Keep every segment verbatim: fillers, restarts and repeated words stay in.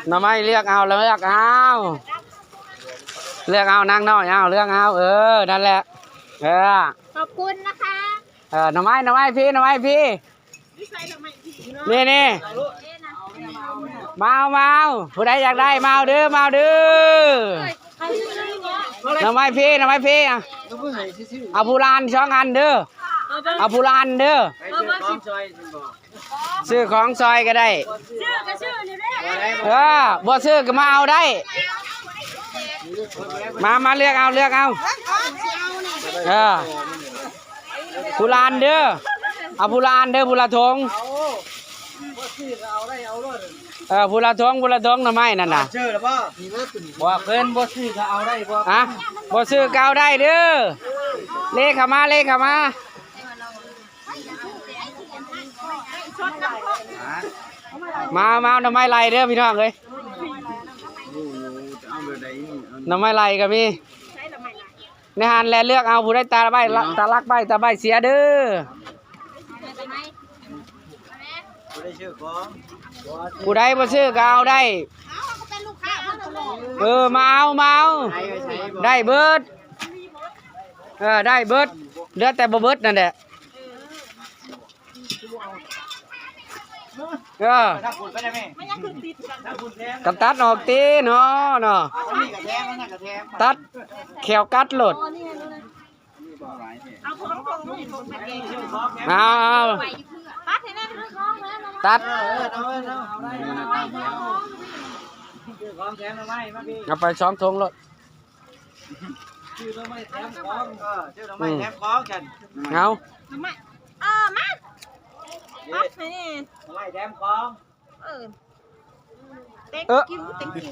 หน่อไม้เลือกเอา เลือกเอา เลือกเอา นางน้อย เอา เลือกเอา เออ นั่นแหละ เออ ขอบคุณนะคะ เออ หน่อไม้ หน่อไม้พี่ หน่อไม้พี่ นี่ นี่ มาเอา มาเอา ผู้ใดอยากได้ มาเอาเด้อ มาเอาเด้อ หน่อไม้พี่ หน่อไม้พี่ อ่ะ เอาผู้ละอันสองอันเด้อ เอาผู้ละอันเด้อ ซื้อของซอยก็ได้ เออ บ่ซื้อก็มาเอาได้ มา มาเลือกเอา เลือกเอา เออ ผู้ละอันเด้อ เอาผู้ละอันเด้อ ผู้ละถุง เออ ผู้ละถุง ผู้ละถุง หน่อไม้นั่นน่ะ เจอแล้วบ่ บอกเพิ่นบ่ซื้อก็เอาได้บ่ ฮะ บ่ซื้อก็เอาได้เด้อ เลขเข้ามา เลขเข้ามา มา มาเอาหน่อไม้ไล่เด้อพี่น้องเอ้ย หน่อไม้ไล่ก็มี ในหันแหละ เลือกเอา ผู้ใดตาใบ้ละ ตาลักใบ้ ตาใบ้เสียเด้อ ผู้ใดบ่ซื้อก็เอาได้ เออ มาเอา มาเอา ได้เบิด เออ ได้เบิด เหลือแต่บ่เบิดนั่นแหละ เออ ก็ตัดออกติเนาะ เนาะ ตัดแข้วกัดโลด เอา เอา ตัด เอาไปสองถุงโลด ซื้อหน่อไม้แถมของ เออ ซื้อหน่อไม้แถมของกัน เอา หน่อไม้ เออ มา ตัดให้แน่ หน่อไม้แถมของ เออ thank you thank you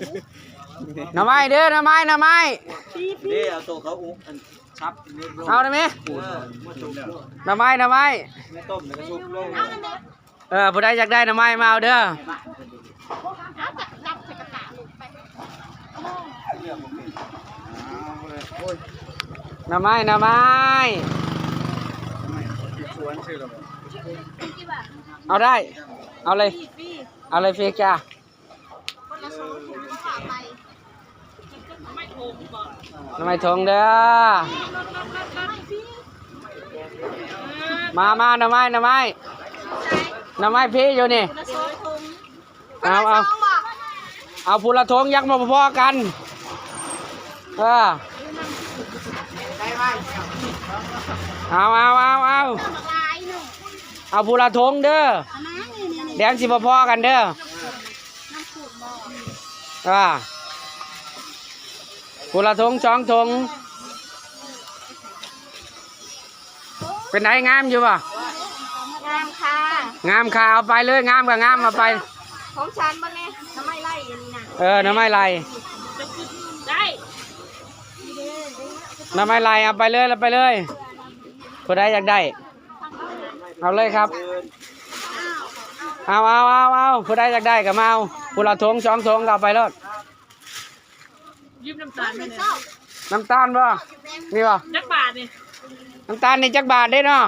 หน่อไม้เด้อ หน่อไม้ หน่อไม้ เด้เอาตัวเขาอุ้มอันซับ เอาได้ไหม เออ มาต้ม หน่อไม้ หน่อไม้ ไม่ต้มแล้วก็ซุปลง เออ ผู้ใดอยากได้หน่อไม้มาเอาเด้อ หน่อไม้ หน่อไม้ เอาได้ เอาเลย เอาเลยฟรีจ้า หน่อไม้ทงเด้อ มา มา หน่อไม้ หน่อไม้ หน่อไม้พี่อยู่นี่ เอา เอา เอาผู้ละทง ยักษ์มาพอๆกัน เออ เอา เอา เอา เอา เอาผู้ละทงเด้อ แดงสิพอๆกันเด้อ อ่า ผู้ละทงสองทง เป็นไง งามอยู่บ่ งามค่ะ งามค่ะ เอาไปเลย งามก็งาม เอาไป ของฉันบ่แม่ หน่อไม้ไล่อันนี้นะ เออ หน่อไม้ไล่ ได้ หน่อไม้ไล่ เอาไปเลย เอาไปเลย ผู้ใดอยากได้ เอาเลยครับ เอา เอา เอา เอา ผู้ใดอยากได้ก็มาเอา ผู้ละทงสองทงก็เอาไปโลด ยืมน้ำตาลมาเนี่ย น้ำตาลบ่ นี่บ่ จักบาทนี่ น้ำตาลนี่จักบาทเด้เนาะ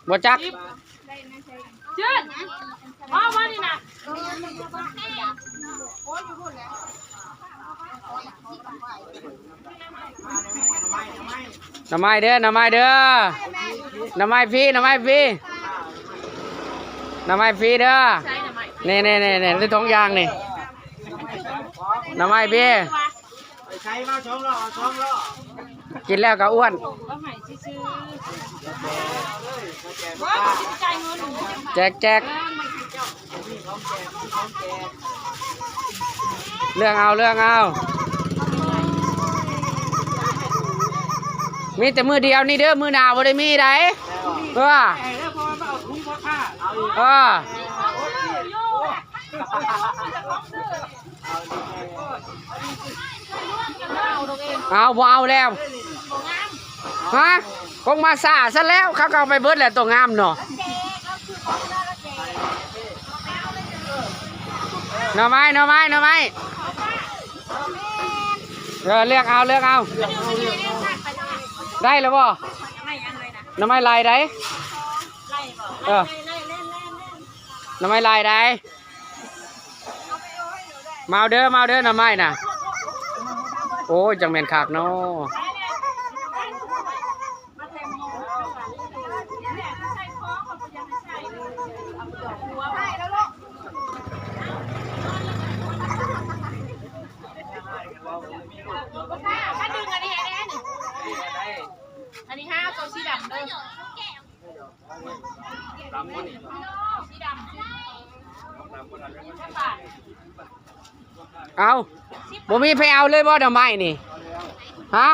บ่จัก สิบ จืด พ่อว่านี่นะ หน่อไม้เด้อ หน่อไม้เด้อ หน่อไม้ฟรี หน่อไม้ฟรี หน่อไม้ฟรีเด้อ ใช่หน่อไม้ นี่ นี่ นี่ นี่ ในถุงยางนี่ หน่อไม้ฟรี ไปใช้มาสองรอบ สองรอบ กินแล้วก็อ้วน เอาให้ซื่อๆ ว่าสิจ่ายเงิน แจก แจก เรื่องเอา เรื่องเอา มีแต่มื้อเดียวนี่เด้อ มื้อหน้าบ่ได้มีได๋ เออ เออ เอา บ่เอาแล้ว ฮะ คงมาซ่าซะแล้ว เขาก็เอาไปเบิดแหละ ตัวงามเนาะ หน่อไม้ หน่อไม้ หน่อไม้ เออ เลือกเอา เลือกเอา ได้แล้วบ่ หน่อไม้ลายใด เออ หน่อไม้ลายใด เอาไปเอาให้ มาเอาเด้อ มาเอาเด้อ หน่อไม้น่ะ โอ้ย จังแม่นคักเนาะ ถ้าดึงอันนี้ อันนี้ อันนี้ อันนี้ห้า ตัวสีดำเด้อ สีดำ เอา บ่มีไผเอาเลยบ่ หน่อไม้นี่ ฮะ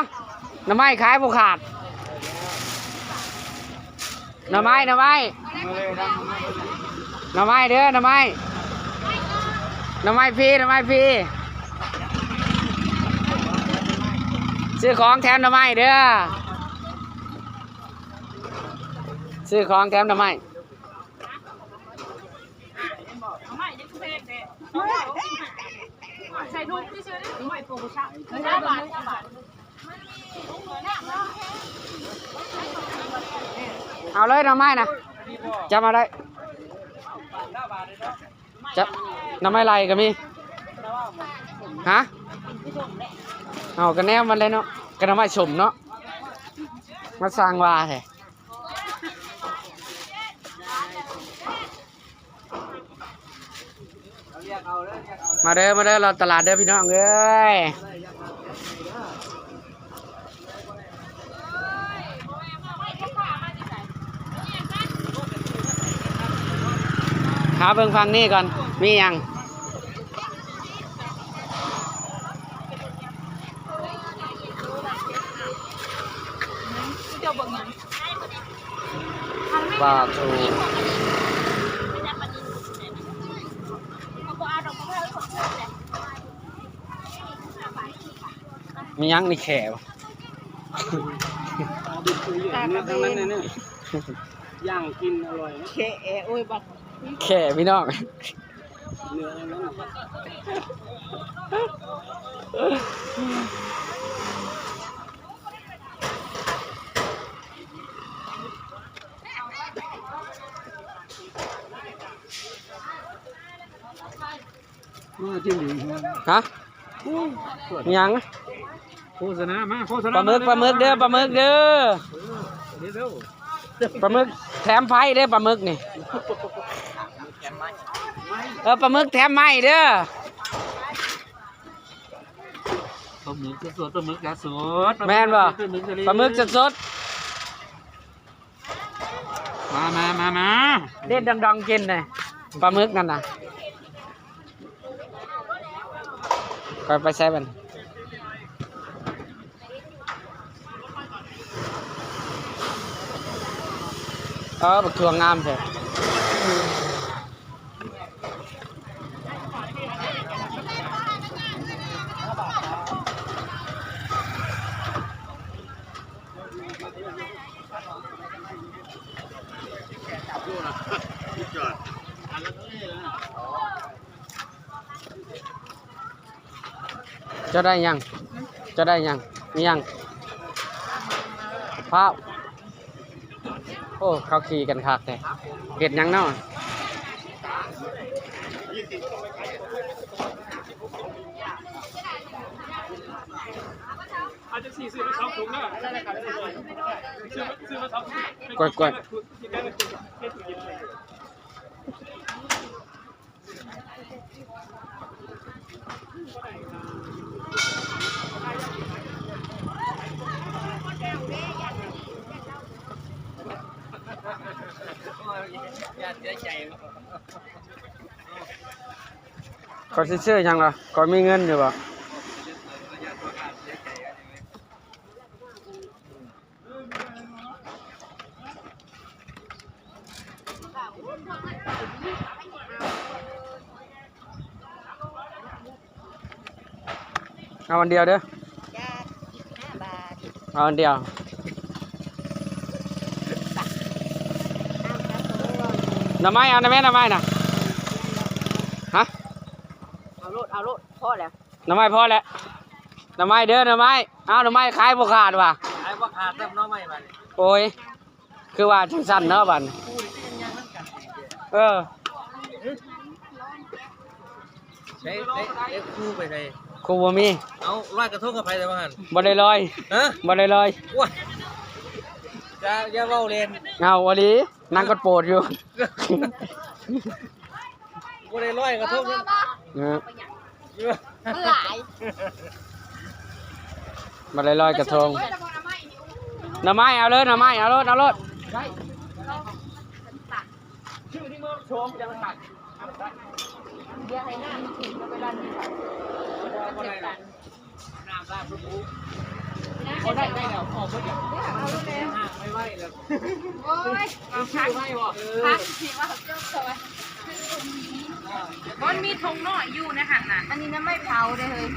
หน่อไม้ขายบ่ขาด หน่อไม้ หน่อไม้ หน่อไม้เด้อ หน่อไม้ หน่อไม้ฟรี หน่อไม้ฟรี ซื้อของแถมหน่อไม้เด้อ ซื้อของแถมหน่อไม้ ใส่ถุงที่ซื้อได้ เอาเลยหน่อไม้นะ จับมาเลย จับ หน่อไม้ไรก็มี ฮะ เอากระแนมมันเลยเนาะ กระหน่อไม้สมเนาะ มาสั่งว่าแท้ มาเด้อ มาเด้อ เลาะตลาดเด้อพี่น้องเอ้ย หาเบิ่งฝั่งนี้ก่อน มีหยัง ปลาทู มีหยังนี่ แข่บ่ ปลากระเบน ย่างกินอร่อยนะ แข่ โอ้ย บัก แข่พี่น้อง เนื้ออะไรนะ มาที่หลี ฮะ โอ้ย มีหยัง โฆษณามา โฆษณา ปลาหมึก มา ปลาหมึกเด้อ ปลาหมึกเด้อ เดี๋ยว ปลาหมึกแถมไพ่เด้อ ปลาหมึกนี่ เออ ปลาหมึกแถมไม้เด้อ ปลาหมึกสดๆ ปลาหมึกสดๆ แม่นบ่ ปลาหมึกสดๆ ปลาหมึกสดๆ มา มา มา มา เด็ดดองๆ กินเลย ปลาหมึกนั่นน่ะ ไป ไปใช้มัน เออ บักถั่วงามแท้ เจ้าได้ยัง เจ้าได้ยัง มียัง พร้าว โอ้ เขาขี่กันคักแท้ เฮ็ดหยังเนาะ เอาจังสี่ ซื้อมาสองถุงเด้อ ซื้อมา ซื้อมาสองถุง กด กด เขาสิซื้อหยังล่ะ เขามีเงินอยู่บ่ เอาอันเดียวเด้อ จ้า สิบห้าบาท เอาอันเดียว เอาครับผม หน่อไม้ เอาหน่อไม้ หน่อไม้นะ ฮะ เอาโลด เอาโลด พอแล้ว หน่อไม้พอแล้ว หน่อไม้เด้อ หน่อไม้ เอาหน่อไม้ขายบ่ขาดว่ะ ขายบ่ขาดครับ หน่อไม้บัดนี้ โอ้ย คือว่าจังซั่นเนาะบัดนี้ เออ ได้ได้ได้คู่ไปไส ครูบ่มี เอาลอยกระทงกับไผแต่ว่าหั่น บ่ได้ลอย ฮะ บ่ได้ลอย ว้า อย่าอย่าเว้าเล่น เอาอีหลี นั่งกดโปดอยู่ บ่ได้ลอยกระทง เออ มันหลาย บ่ได้ลอยกระทง หน่อไม้เอาเลย หน่อไม้เอาเลย เอาเลย น้ำราดเพิ่นปุ๊บ บ่ได้ได้แล้ว ออกเพิ่นอยาก ไม่ไหวแล้ว โอ้ย พัก ไม่ไหวบ่ พักสิว่าเจ้าตัว มันมีธงน้อยอยู่ในหั่นน่ะ อันนี้น้ำไม้เผาเด้อเฮ้ย